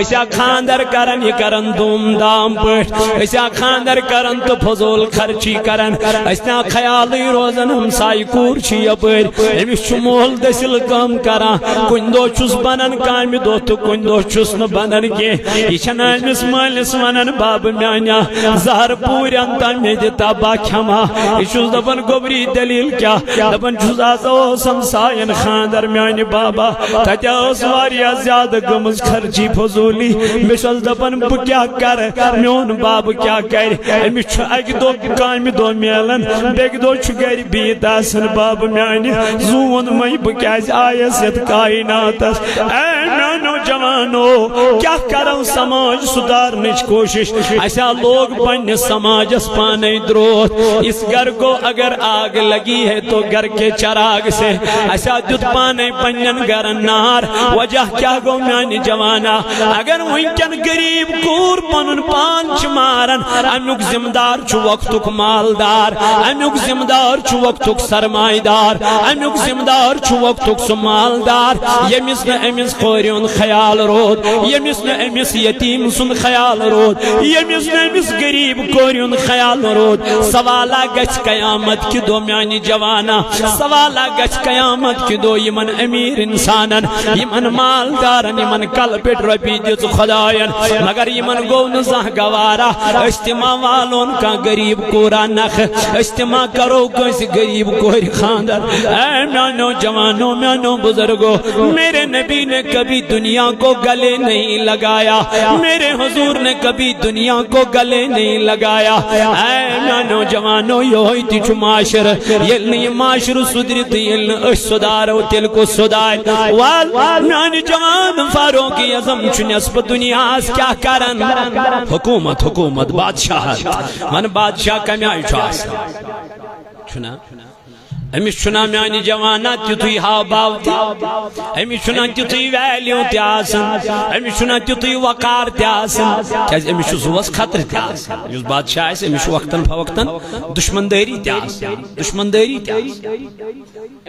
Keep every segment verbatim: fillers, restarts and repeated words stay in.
أسۍ ہا خاندر کران، یہِ کران دوٗم دام پٲٹھۍ۔ أسۍ ہا خاندر کران تہٕ فضوٗل خرچی کران۔ أسۍ نہ خیالٕے روزان، ہمسایہِ کوٗر چھِ یپٲرۍ۔ أمِس چھُ مول دٔسِل کٲم کران۔ کُنہِ دۄہ چھُس بنان کامہِ دۄہ تہٕ کُنہِ دۄہ چھُس نہٕ بنان کینٛہہ۔ یہِ چھَنہٕ أمِس مٲلِس ونان، بابہٕ میانہِ زہر پوٗرۍ انتا مےٚ دِ تبا کھٮ۪ما۔ یہِ چھُس دپان، گوٚبری دٔلیٖل کیٛاہ؟ دپان چھُس، از اوس ہمساین خاندر میانہِ بابا، تتہِ ٲس واریاہ زیادٕ گٔمٕژ خرچی فضوٗلی۔ مےٚ چھُس دپان، بہٕ کیٛاہ کرٕ؟ میون بابہٕ کیٛاہ کرِ؟ أمِس چھُ اکہِ دۄہ کامہِ دۄہ میلان، بیٚکہِ دۄہ چھُ گرِ بِہِتھ آسان۔ بابہٕ میانہِ، زوٗن مَے بہٕ کیٛازِ آیس یتھ کائناتس؟ اے میانیو جوانو، کیٛاہ کرو سماج سُدھارنٕچ کوٗشش؟ اسہِ ہا لوگ پننِس سماجس پانے درٛوتھ۔ اس گھر کو اگر آگ لگی ہے تو گھر کے چراغ سے۔ اسہِ ہا دیُت پانے پننٮ۪ن گرن نار۔ وجہ کیٛاہ گوٚو میانہِ جوانا؟ اگر وٕنکٮ۪ن غریب کوٗر پنُن پان چھِ ماران، امیُک ذمہٕ دار چھُ وقتُک مالدار، امیُک ذمہٕ دار چھُ وقتُک سرمایہ دار، امیُک ذمہٕ دار چھُ وقتُک سُہ مالدار، ییٚمِس نہٕ أمِس کورِ ہُنٛد خیال روٗد، ییٚمِس نہٕ أمِس یتیٖم سُنٛد خیال روٗد، ییٚمِس نہٕ أمِس غریٖب کورِ ہُنٛد خیال روٗد۔ سوالا گژھِ قیامت کہِ دۄہ میانہِ جوانا، سوالا گژھِ قیامت کہِ دۄہ یِمن امیر انسانن، یِمن مالدارن، یِمن کلہٕ پٮ۪ٹھ رۄپیہِ دِژ خداین، مگر یِمن گوٚو نہٕ زانٛہہ گوارا۔ أسۍ تہِ ما والون کانٛہہ غریٖب کوٗرا نکھٕ؟ أسۍ تہِ ما کرو کٲنٛسہِ غریٖب کورِ خاندر؟ اے میانیو جوانو، میانیو بزرگو، میرے نبی نے کبھی دنیا کو گلے نہیں لگایا، میرے حضور نے کبھی دنیا کو گلے نہیں لگایا۔ اے میانیو جوانو، یہوے تہِ چھُ معاشرٕ۔ ییٚلہِ نہٕ یہِ معاشرٕ سُدرِ تہٕ ییٚلہِ نہٕ أسۍ سُدارو، تیٚلہِ کُس سُدارِ؟ وَل، میانہِ جوان، فاروق اعظم چھُ نٮ۪صفہٕ دُنیاہس کیٛاہ کران؟ حکوٗمت، حکوٗمت، بادشاہت۔ وَن، بادشاہ کَمہِ آیہِ چھُ آسان؟ چھُنا؟ أمِس چھُنا میانہِ جوانا تیُتھُے ہاو باو تہِ؟ أمِس چھُنا تیُتھُے ویلیو تہِ آسان؟ أمِس چھُنا تیُتھُے وقار تہِ آسان؟ کیازِ أمِس چھُ زُوَس خطرٕ تہِ آسان۔ یُس بادشاہ آسہِ، أمِس چھُ وقتاً فوقتاً دُشمن دٲری تہِ آسان۔ دُشمن دٲری تہِ آسان۔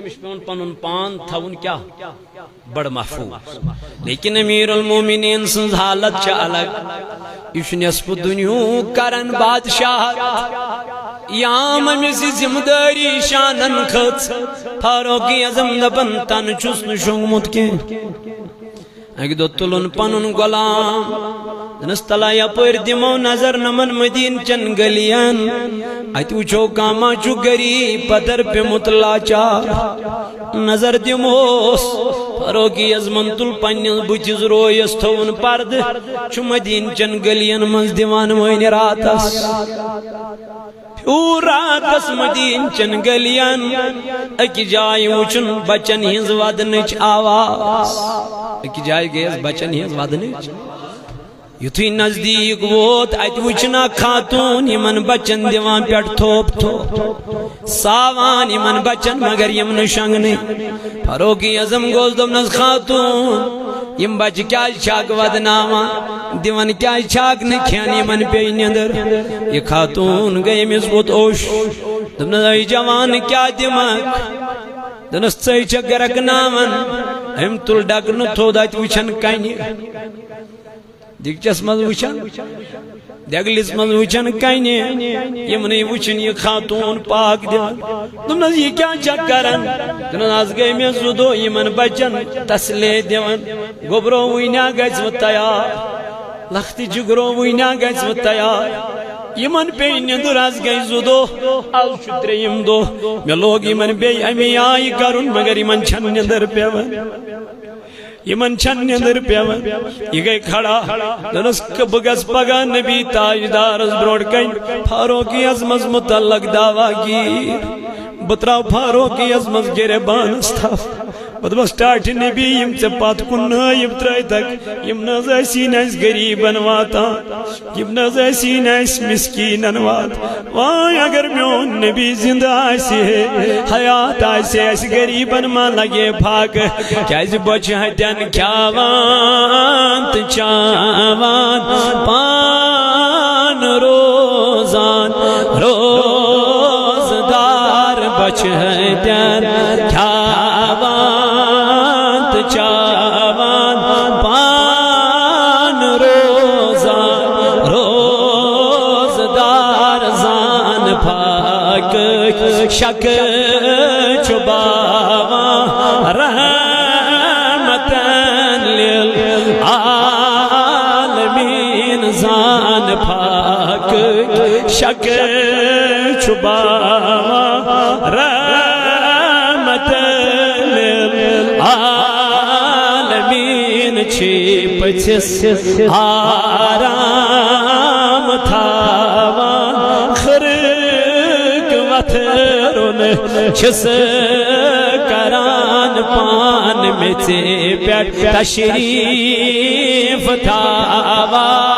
أمِس چھُ پٮ۪وان پنُن پان تھاوُن کیٛاہ؟ بڑٕ محفوٗظ۔ لیکن امیر المومنین سٕنٛز حالت چھِ الگ۔ یہِ چھُ نٮ۪صفہٕ دُنیہُک کران بادشاہ۔ یام أمِس یہِ ذمہٕ دٲری شانن کھٔژ، فاروق اعظم دپان، تنہٕ چھُس نہٕ شۄنٛگمُت کینٛہہ۔ اکہِ دۄہ تُلُن پنُن غلام، دنس تلا یپٲرۍ دِمو نظر نمن مدیٖنہٕ چٮ۪ن گلیَن۔ اتہِ وٕچھو کانٛہہ ما چھُ غریٖب پدر پیوٚمُت لاچار۔ نظر دِموس۔ فاروق اعظمن تُل پننِس بٕتھِس رویس، تھووُن پردٕ۔ چھُ مدیٖنہٕ چٮ۪ن گلیَن منٛز دِوان وٲنۍ راتس۔ پھیوٗر راتس مدیٖنہٕ چٮ۪ن گلیَن، أکِس جایہِ وٕچھُن بچن ہٕنٛز ودنٕچ آواز۔ أکِس جایہِ گٔیَس بچن ہٕنٛز ودنٕچ۔ یُتھُے نزدیٖک ووت، اتہِ وٕچھُن اکھ خاتوٗن یِمن بچن دِوان پٮ۪ٹھ تھوپ تھوپ، ساوان یِمن بچن، مگر یِم نہٕ شۄنٛگنٕے۔ فاروق اعظم گوٚژھ، دوٚپنس، خاتوٗن، یِم بچہٕ کیازِ چھِ اکھ ودناوان؟ دِوان کیازِ چھِ اکھ نہٕ کھٮ۪ن؟ یِمن پیٚیہِ نیٚنٛدٕر۔ یہِ خاتوٗن گٔے أمِس بُتھ اوٚش۔ دوٚپنس، اے جوان، کیٛاہ دِمکھ؟ دوٚپنس، ژٕے چھکھ گرکناوان۔ أمۍ تُل ڈکہٕ نہٕ تھوٚد، اتہِ وٕچھان کنہِ۔ دیگچس منٛز وٕچھان، دیگلِس منٛز وٕچھان کنہِ، یِمنٕے وٕچھِن یہِ خاتوٗن پاک دِوان۔ دوٚپنس، یہِ کیٛاہ چھکھ کران؟ دوٚپنس، از گٔے مےٚ زٕ دۄہ یِمن بچن تسلے دِوان۔ گوٚبرو وٕنہِ گژھِ وۄنۍ تیار، لختِ جگرو وٕنہِ گژھِ وۄنۍ تیار۔ یِمن پیٚیہِ نیٚنٛدٕر، از گٔے زٕ دۄہ، از چھُ ترٛیٚیِم دۄہ۔ مےٚ لوگ یِمن بیٚیہِ اَمی آیہِ کرُن، مگر یِمن چھَنہٕ نیٚنٛدٕر پٮ۪وان۔ یِمن چھَنہٕ نیٚنٛدٕر پٮ۪وان۔ یہِ گٔے کھڑا۔ دوٚپنس، بہٕ گژھٕ پگاہ نبی تاجدارس برونٛٹھ کنہِ۔ فاروق اعظمس متعلق دعویٰ گیر۔ بہٕ تراو فاروق اعظمس گرِبانس تھپھ۔ بہٕ دوٚپس، ٹاٹھہِ نبی، یِم ژےٚ پتھ کُن نٲیِب ترٲوتھکھ، یِم نہٕ حظ ٲسی نہٕ اَسہِ غریٖبن واتان۔ یِم نہٕ حظ ٲسی نہٕ اَسہِ مِسکیٖنن واتان۔ وای اگر میون نبی زِندٕ آسہِ ہے، حیات آسہِ ہے، اَسہِ غریٖبن ما لگہِ ہے پھاکہٕ؟ کیازِ بۄچھِ ہتٮ۪ن کھیاوان تہٕ چاوان پان روزان، روزدار بۄچھِ ہتٮ۪ن کھیاوان تہٕ چاوان پان شک چھُ باوان رحمتن للعالمین زان پاک۔ شک چھُ باوان رحمتن للعالمین چھی پٔژھِس آرام تھاوان۔ خرک وتھرُن چھِس کران پان میٚژِ پٮ۪ٹھ تشریف تھاوان۔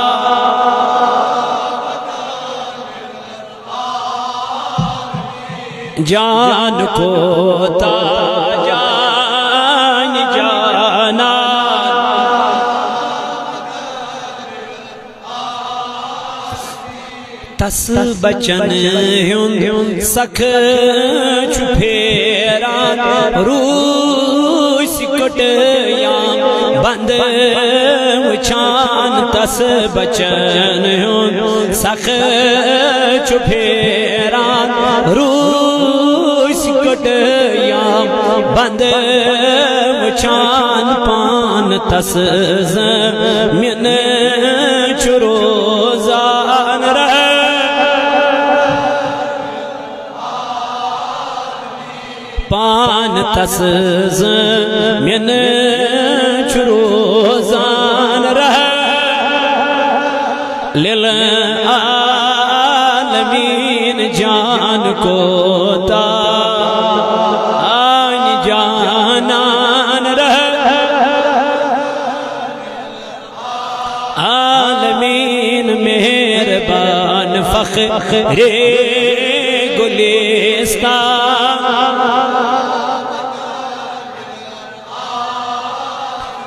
جان کوتا جان جانا۔ تس بچن ہُنٛد سخ چھُ پھیران، روٗسۍ کٔٹیام بند وٕچھان۔ تس بچن ہُنٛد سخ چھُ پھیران، روٗسۍ کٔٹیام بند وٕچھان۔ پان تس زمین چھُ روزان رہ پان تس زمین چھُ روزان رہ للعالمین۔ جان کوتا آن جانان رہ عالمین مہربان فخر گلستان۔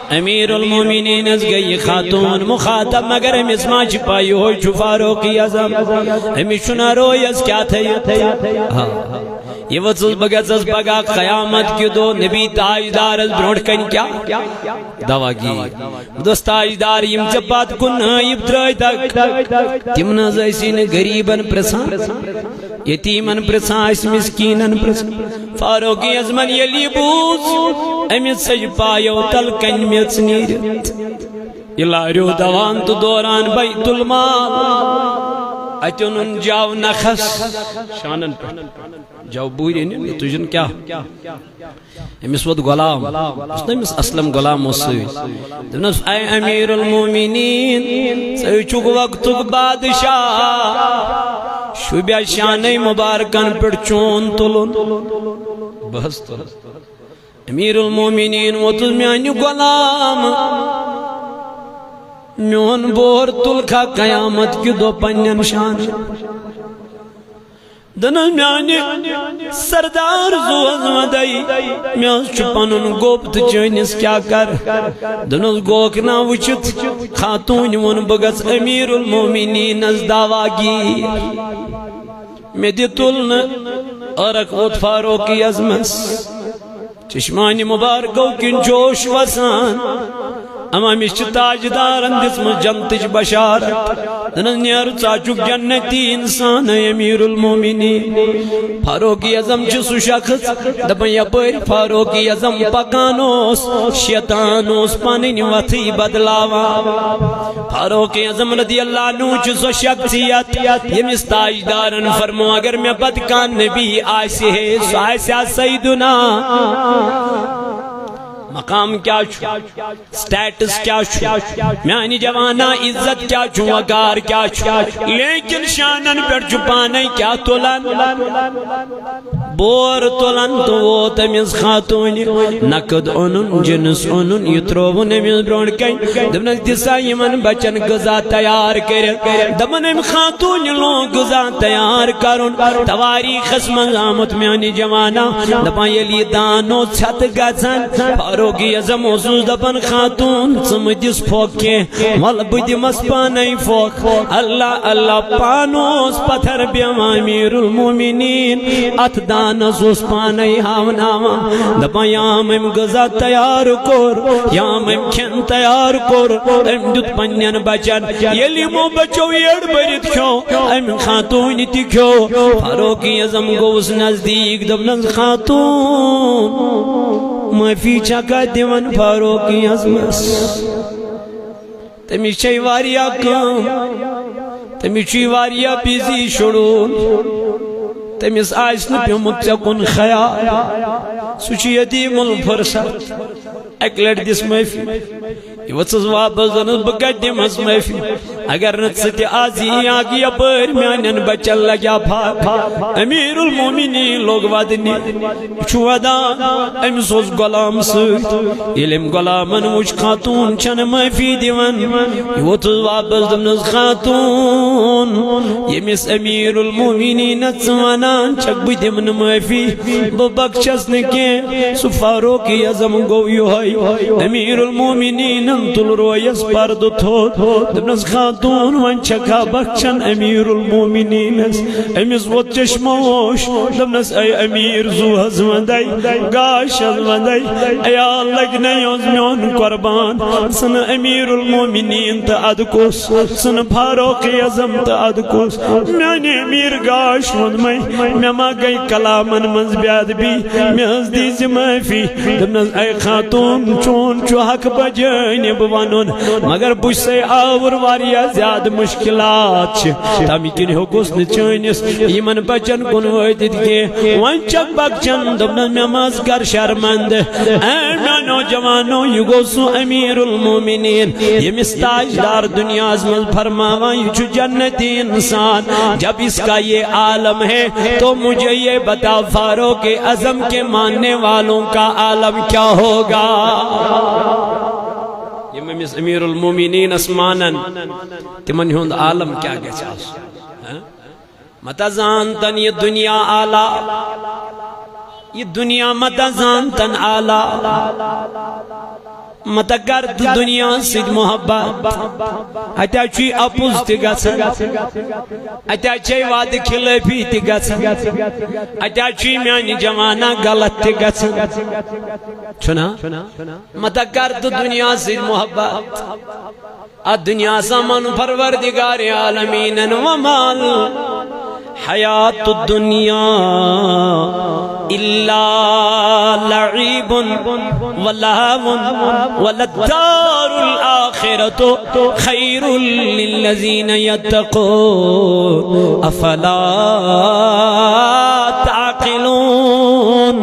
امیر المومنین ٲس گٔیہِ خاتون مخاطب، مگر أمِس ما چھِ پَے یِہوٚے چھُ فاروق اعظم؟ أمِس چھُنہ رویَس کیٛاہ تھٲیِتھ؟ ہاں۔ یہِ ؤژٕس بہٕ گژھس پگاہ قیامت کہِ دۄہ نبی تاجدارس برونٛٹھ کنہِ کیٛاہ؟ دوا گیر۔ بہٕ دوٚپُس، تاجدار، یِم ژےٚ پتہٕ کُن نٲیِب ترٛٲوۍ تَکھ، تِم نہ حظ ٲسی نہٕ غریٖبن پرژھان، یتیٖمن پرژھان، اَسہِ مسکیٖنن پرژھان۔ فاروق اعظمن ییٚلہِ یہِ بوٗز، أمِس ژٔج پایو تل کنہِ میٚژ نیٖرِتھ۔ یہِ لاریو دوان تہٕ دوران بیت المال۔ اتہِ اوٚنُن جاو نکھس شانن پٮ۪ٹھ۔ جاو بوٗرۍ أنِن، تُجن کیٛاہ؟ أمِس ووت غلام، یُس نہٕ أمِس اسلم غلام اوس سۭتۍ۔ دوٚپنس، اے امیر المومنین، ژٕ چھُکھ وقتُک بادشاہ، شوٗبیا شانَے مُبارکن پٮ۪ٹھ چون تُلُن۔ بس تُل۔ امیر المومنین ووتُس، میانہِ غلام، میون بور تُلکھا قیامت کہِ دۄہ پننٮ۪ن شانن؟ دنس میانہِ سردار زوز مدے، مےٚ حظ چھُ پنُن گوٚب تہٕ چٲنِس کیٛاہ کر؟ دنس گوکھ نا وٕچھِتھ خاتوٗنۍ ووٚن، بہٕ گژھٕ امیر المومنینس دعوا گیر۔ مےٚ دِ تُلنہٕ عرق ووت فاروق اعظمس۔ چشمانِ مبارکو کِنۍ جوش وسان۔ اما أمِس چھِ تاجدارن دِژمٕژ جنتٕچ بشارت۔ دَپان، نیر، ژٕ ہا چھُکھ جنتی انسان، اے امیر المومنین۔ فاروق اعظم چھُ سُہ شخص، دَپان، یپٲرۍ فاروق اعظم پکان اوس، شیطان اوس پنٕنۍ وتھٕے بدلاوان۔ فاروق اعظم رضی اللہ عنہ چھُ سۄ شخصیت، ییٚمِس تاجدارن فرمو، اگر مےٚ پتہٕ کانٛہہ نبی آسہِ ہے، سُہ آسہِ ہا سیدنا۔ مقام کیٛاہ چھُ؟ سٹیٹس کیٛاہ چھُ؟ میانہِ جوانا، عزت کیٛاہ چھُ؟ وقار کیٛاہ چھُ؟ لیکن شانن پٮ۪ٹھ چھُ پانے کیٛاہ تُلان؟ بور تُلان تہٕ ووت أمِس خاتوٗنہِ۔ نقد اوٚنُن، جنس اوٚنُن، یہِ ترٛووُن أمِس برونٛٹھ کنہِ۔ دوٚپنس، دِ سا یِمن بچن غذا تیار کٔرِتھ۔ دپان، أمۍ خاتوٗنہِ لوگ غذا تیار کرُن۔ تواریخس منٛز آمُت، میانہِ جوانا۔ دپان، ییٚلہِ یہِ دان اوس ژھٮ۪تہٕ گژھان، فاروق اعظم اوسُس دپان، خاتوٗن، ژٕ مہٕ دِس پھۄکھ کینٛہہ، ولہٕ بہٕ دِمس پانے پھۄکھ۔ اللہ اللہ، پانہٕ اوس پتھر بیوان امیر المومنین اتھ دان انس اوس پانے ہاوناوان، دپان، یام أمۍ غذا تیار کوٚر، یام أمۍ کھٮ۪ن تیار کوٚر، أمۍ دیُت پننٮ۪ن بچن۔ ییٚلہِ یِمو بچو یٔڈ بٔرِتھ کھیوٚو، أمۍ خاتوٗنہِ تہِ کھیوٚو۔ فاروق اعظم گوٚوُس نزدیٖک، دوٚپنس، خاتوٗن، معٲفی چھکھا دِوان فاروق اعظمس؟ تٔمِس چھے واریاہ کٲم، تٔمِس چھُے واریاہ بِزی شیڈول، تٔمِس آسہِ نہٕ پیوٚمُت ژےٚ کُن خیال، سُہ چھُ یتیٖم الفرصت۔ اَکہِ لٹہِ دِس معٲفی، یہِ ؤژھٕس واپس، دوٚپنس، بہٕ کتہِ دِمس معٲفی؟ اگر نہٕ ژٕ تہِ آز یی اکھ یپٲرۍ، میانٮ۪ن بچن لگیا پھا۔ امیر المومنین لوٚگ ودنہِ۔ یہِ چھُ ودان، أمِس اوس غلام سۭتۍ۔ ییٚلہِ أمۍ غلامن وُچھ، خاتوٗن چھنہٕ معٲفی دِوان، یہِ ووٚتھُس واپس، دوٚپنس، خاتوٗن، ییٚمِس امیر المومنینس ژٕ ونان چھکھ بہٕ دِمہٕ نہٕ معٲفی، بہٕ بخشس نہٕ کینٛہہ، سُہ فاروق اعظم گوٚو یِہوٚے۔ امیر المومنینن تُل رویس پردٕ تھوٚد، دوٚپنس، خاتوٗن، وۄنۍ چھکھا بخشان امیر المومنینس؟ أمِس ووٚتھ چشمہٕ اوش، دوٚپنس، اے امیر، زُو حظ وندے، گاش حظ وندے، عیال لگہِ نہ یوز میون قربان۔ ژھٕنہٕ امیر المومنین تہٕ ادٕ کُس، ژھٕنہٕ فاروق اعظم تہٕ ادٕ کُس، میانہِ امیر گاش ووٚنمے، مےٚ ما گٔے کلامن منٛز بے ادبی؟ مےٚ حظ دیٖزِ معٲفی۔ دوٚپنس، اے خاتوٗن، چون چھُ حق بجانب ونُن، مگر بہٕ چھُسے آوُر، واریاہ زیادٕ مشکلات چھِ، تمہِ کِنۍ ہیوٚکُس نہٕ چٲنِس یِمن بچن کُن وٲتِتھ کینٛہہ۔ وۄنۍ چھکھ بخشان؟ دوٚپنس، مےٚ ما حظ کر شرمندٕ؟ اے میانیو جوانو، یہِ گوٚو سُہ امیر المومنین، ییٚمِس تاجدار دُنیاہس منٛز فرماوان، یہِ چھُ جنتی انسان۔ جب اس کا یہ عالم ہے تو مجھے یہ بتا، فاروق اعظم کے ماننے والوں کا عالم کیا ہوگا؟ یِم أمِس امیر المومنینس مانن، تِمن ہُنٛد عالم کیٛاہ گژھِ آسُن؟ ہہ؟ متہ زانتن یہِ دُنیا اعلیٰ، یہِ دُنیا متہ زانتن اعلیٰ۔ متہ کر تہٕ دُنیا سۭتۍ محبت۔ اتہِ چھُے اپُز تہِ گژھان، اتہِ چھے وعدٕ خلٲفی تہِ گژھان، اتہِ چھُے میانہِ جوانا غلط تہِ گژھان۔ چھُنا؟ متہ کر تہٕ دُنیا سۭتۍ محبت۔ اتھ دُنیا سامان پروردگار عالمینن ومال حیات الدنیا الا لعب و لہو و للدار الآخرۃ خیر للذین یتقون افلا تعقلون۔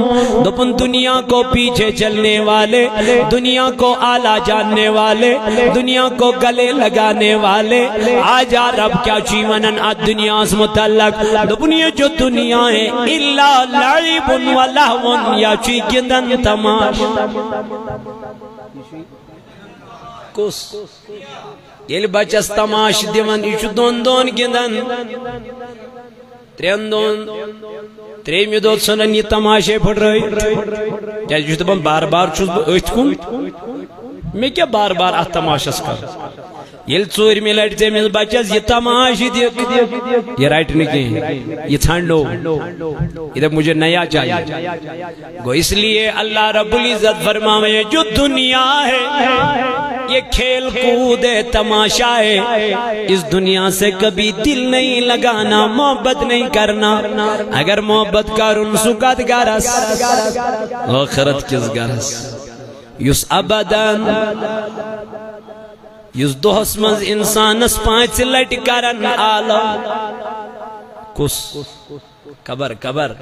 دوٚپُن، دنیا کو پیچھے چلنے والے، دنیا کو اعلیٰ جاننے والے، دنیا کو گلے لگانے والے، آج آ رب کیا چی ونن ات دنیا اس متعلق؟ دوٚپُن، یہ جو دنیا ہے، الا لعب و لہو، یا چی گندن تماش۔ کُس؟ ییٚلہِ بچس تماش دِوان، یہِ چھُ دۄن دۄہن گِنٛدان، ترٛٮ۪ن دۄہن، ترٛیٚیمہِ دۄہ ژھٕنان یہِ تماشے پھٕٹرٲوِتھ۔ کیٛازِ یہِ چھُ دپان، بار بار چھُس بہٕ أتھۍ کُن، مےٚ کیٛاہ بار بار اتھ تماشس کرُن؟ ییٚلہِ ژوٗرمہِ لٹہِ ژےٚ أمِس بچس یہِ تماش دِکھ، یہِ رٹہِ نہٕ کِہیٖنۍ، یہِ ژھانڈو، یہِ دپہِ، مجھے نیا چاہیے۔ گو اس لیے اللہ رب العزت فرماوے، جو دنیا ہے، یہ کھیل کود ہے، تماشا ہے، اس دنیا سے کبھی دل نہیں لگانا، محبت نہیں کرنا۔ اگر محبت کرُن، سُہ کتھ گرس؟ آخرت کِس گرس؟ یُس ابداً، یُس دۄہس منٛز انسانس پانٛژِ لٹہِ کرن عالم۔ کُس؟ قبر، قبر۔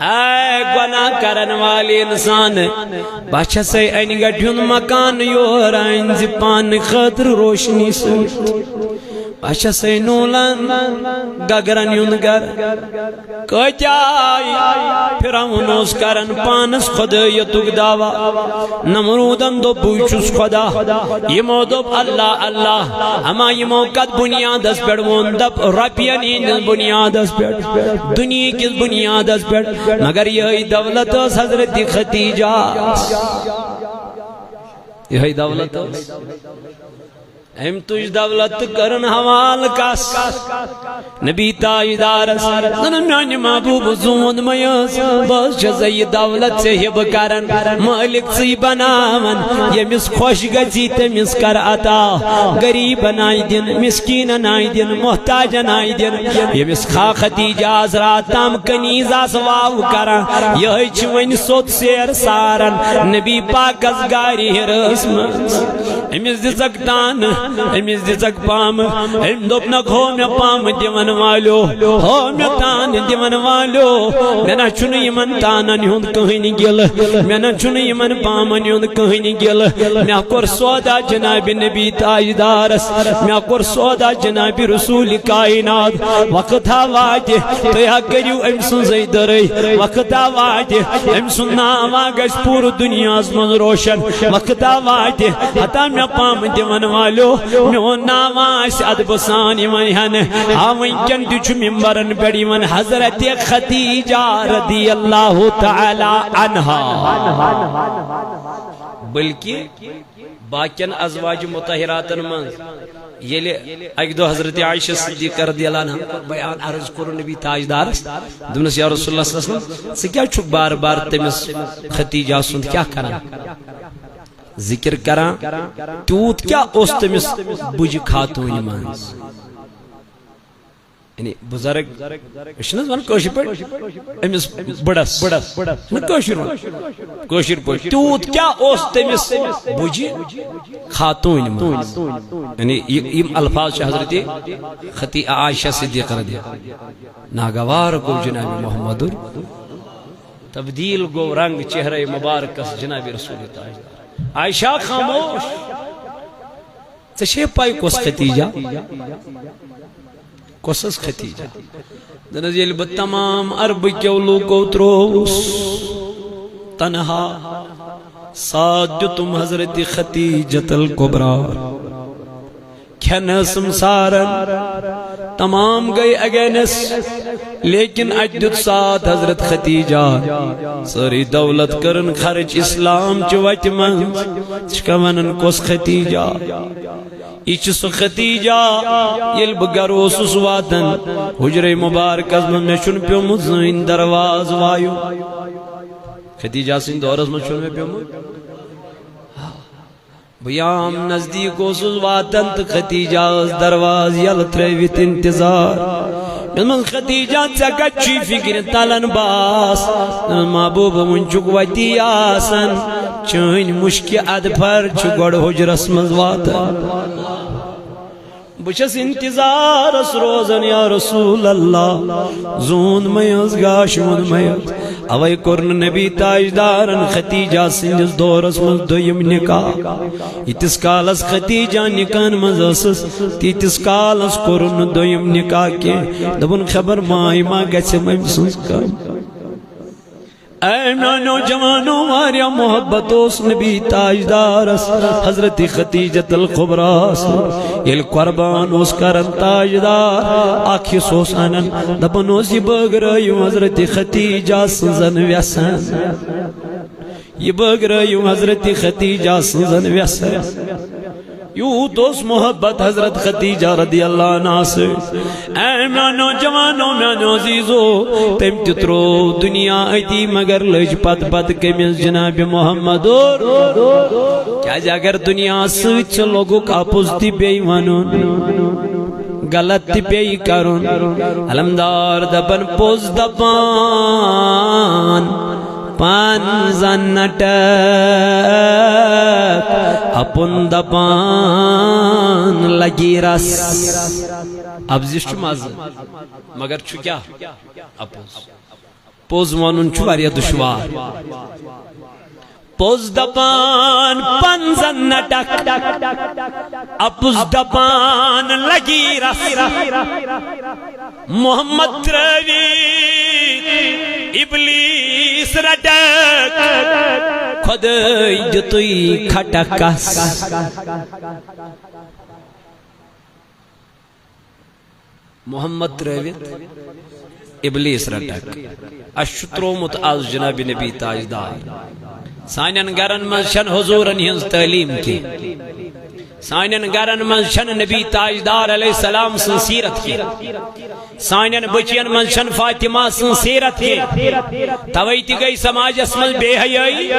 اے گناہ کرن والے انسان، بہٕ چھسے انہِ گٹہِ ہُنٛد مکان یور أنۍ زِ پانہٕ خٲطرٕ روشنی سۭتۍ۔ بہٕ چھسے نوٗلن گگرن ہُنٛد گرٕ۔ کۭتیٛاہ فرعون اوس کران پانس خدٲیتُک دعویٰ۔ نمرودن دوٚپ، بٕے چھُس خدا۔ یِمو دوٚپ، اللہ، اللہ۔ اما یِمو کتھ بُنیادس پٮ۪ٹھ ووٚن؟ دپ، رۄپین ہٕنٛدِس بُنیادس پٮ۪ٹھ، دُنیہکِس بُنیادس پٮ۪ٹھ۔ مگر یِہے دولت ٲس حضرت خدیجہ۔ یِہے دولت ٲس۔ أمۍ تُج دولت تہٕ کٔرٕن حوالہٕ کس؟ نبی تاجدارس۔ زن میانہِ محبوب زوٗن مےٚ ٲس، بہٕ حظ چھَس یہِ دولت ژےٚ ہِبہٕ کران۔ مٲلِک ژٕے بناوان، ییٚمِس خۄش گژھی تٔمِس کر عطا۔ غریبن آیہِ دِن، مسکیٖنن آیہِ دِن، محتاجن آیہِ دِن۔ ییٚمِس خا خدیجہ آس راتھ تام کنیز آس واو کران، یہے چھِ وۄنۍ سوٚت سیر ساران نبی پاکس گارِ حِرس منٛز۔ أمِس دِژکھ تانہٕ، أمِس دِژکھ پامہٕ۔ أمۍ دوٚپنکھ، ہو مےٚ پامہٕ دِوان والیو، ہو مےٚ تانہٕ دِوان والیو، مےٚ نہ چھُنہٕ یِمن تانن ہُنٛد کٕہٕنۍ گِلہٕ، مےٚ نہ چھُنہٕ یِمن پامن ہُنٛد کٕہٕنۍ گِلہٕ۔ مےٚ کوٚر سودا جناب نبی تاجدارس، مےٚ کوٚر سودا جناب رسول کائنات۔ وقت ہا واتہِ، تُہۍ ہا کٔرِو أمۍ سٕنٛزٕے دٔرٕے۔ وقت ہا واتہِ، أمۍ سُنٛد ناو ہا گژھِ پوٗرٕ دُنیاہس منٛز روشن۔ وقت ہا واتہِ، ہتا مےٚ پامہٕ دِوان والیو، میون ناو آسہِ ادبہٕ سان یِوان ہٮ۪نہٕ۔ آ، وٕنکٮ۪ن تہِ چھُ ممبرن پٮ۪ٹھ یِوان حضرت خدیجہ رضی اللہ تعالی عنہا۔ بلکہ باقین ازواج مطہراتن منٛز ییٚلہِ اکہِ دۄہ حضرت عائشہ صدیقہ رضی اللہ عنہا کوٚر بیان، عرض کوٚرُن نبی تاجدارس، دوٚپنس، یا رسول اللہ صلی اللہ علیہ وسلم، ژٕ کیٛازِ چھُکھ بار بار تٔمِس خدیجہ سُنٛد کیٛاہ کران؟ ذکر کران، تیوٗت کیٛاہ اوس تٔمِس بُجہِ خاتوٗنہِ منٛز؟ یعنی بُزرگ، أسۍ چھِنہٕ حظ وَنان کٲشِر پٲٹھۍ أمِس بٕڑَس، چھِنہٕ کٲشِر وَنان؟ کٲشِر پٲٹھۍ تیوٗت کیٛاہ اوس تٔمِس بُجہِ خاتوٗنہِ منٛز؟ یعنی یہِ، یِم الفاظ چھِ حضرت خطی عائشہ صدیقہ رضی اللہ عنہا۔ ناگوار گوٚو جناب محمد، تبدیل گوٚو رنگ چہرہ مبارکس جناب رسول تاجدار۔ عائشہ خاموش۔ ژےٚ چھے پَے کۄس ختیجہ؟ کۄس حظ ختیجہ؟ دَپنَس، ییٚلہِ بہٕ تمام عربہٕ کیو لوٗکو ترٛووُس تنہا، ساتھ دیُتُم حضرت ختیجۃ الکبریٰ۔ کھٮ۪ن ٲسٕم سارن، تمام گٔے against، لیکن اَتہِ دیُت ساتھ حضرت ختیجہ۔ سٲرٕے دولت کٔرٕن خرٕچ اسلام چہِ وَتہِ منٛز۔ ژٕ چھُکھا وَنان کۄس ختیجہ؟ یہِ چھِ سۄ ختیجہ، ییٚلہِ بہٕ گرٕ اوسُس واتان، حجرے مبارکس منٛز، مےٚ چھُنہٕ پیوٚمُت زٕہٕنۍ دروازٕ وایُن۔ ختیجہ سٕنٛدِ دورس منٛز چھُنہٕ مےٚ پیوٚمُت۔ بہٕ یام نزدیٖک اوسُس واتان تہٕ ختیجہ ٲس دروازٕ یَلہٕ ترٲوِتھ انتظار۔ مےٚ دوٚپمَس، ختیجہ، ژےٚ کَتہِ چھُے فِکرِ تَلان باس؟ دوٚپمَس، محبوبہ، وُنہِ چھُکھ وَتی آسان، چٲنۍ مُشکہِ اَدفر چھِ گۄڈٕ حُجرَس منٛز واتان۔ بہٕ چھَس انتظارس روزان، یا رسول اللہ۔ زوٗن مےٚ ٲس، گاش ووٚن مےٚ ٲس۔ اوے کوٚر نہٕ نبی تاجدارن ختیجہ سٕنٛدِس دورس منٛز دوٚیِم نکاح۔ ییٖتِس کالس ختیجہ نکاحن منٛز ٲسٕس، تیٖتِس کالس کوٚرُن نہٕ دوٚیِم نکاح کینٛہہ۔ دوٚپُن، خبر ماے ما گژھِ أمۍ سٕنٛز کٲم۔ اے میانیو جوانو، واریاہ محبت اوس نبی تاجدارس حضرت ختیجۃ الکبریٰ سۭتۍ۔ ییٚلہِ قربان اوس کران تاجدار، اکھ حصہٕ اوس انان، دپان اوس، یہِ بٲگرٲیِو حضرت ختیجہ سٕنٛزن وٮ۪سن، یہِ بٲگرٲیِو حضرت ختیجہ سٕنٛزن وٮ۪سن۔ یوٗت اوس محبت حضرت ختیجہ رضی اللہ عنہا سۭتۍ۔ اے میانیو جوانو، میانیو عزیزو، تٔمۍ تہِ ترٛوو دُنیا أتی، مگر لٔج پتہٕ پتہٕ کٔمِس؟ جناب محمد۔ کیازِ اگر دُنیا سۭتۍ ژےٚ لوٚگُکھ اَپُز تہِ بیٚیہِ وَنُن، غلط تہِ بیٚیہِ کَرُن، علمدار دَپَن پوٚز دَپان، پان زنٹک، اپُن دپان لگی رس۔ اپزِس چھُ مزٕ، مگر چھُ کیٛاہ؟ اپُز۔ پوٚز ونُن چھُ واریاہ دُشوار۔ پوٚز دپان پنزن نٹک، اپُز دپان لگی رس۔ محمد ترٲوِتھ ابلیس رٹک، خدٲے دیُتُے کھٹکس۔ محمد ترٲوِتھ ابلیس رٹک۔ اَسہِ چھُ ترٛوومُت از جناب نبی تاجدار۔ سانٮ۪ن گرن منٛز چھنہٕ حضوٗرن ہٕنٛز تعلیٖم کینٛہہ۔ سانٮ۪ن گرن منٛز چھنہٕ نبی تاجدار علیہ السلام سٕنٛز سیرت کینٛہہ۔ سانٮ۪ن بچین منٛز چھنہٕ فاطمہ سٕنٛز سیرت کینٛہہ۔ توے تہِ گٔے سماجس منٛز بے حیٲیی۔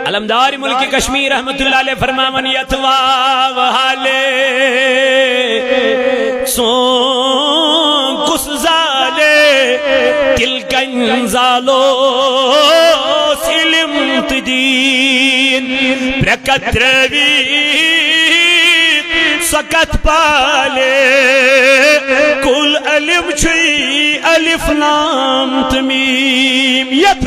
علمدار ملک کشمیر رحمت اللہ علیہ فرماوان، یتھ واو حالے سون کس زالے، تیل کنۍ زالوس علم تہٕ دیٖن۔ پرٛکت ترٲوِتھ سۄ کتھ پالے، کل علم چھُے الف لام تہٕ میٖم۔ یتھ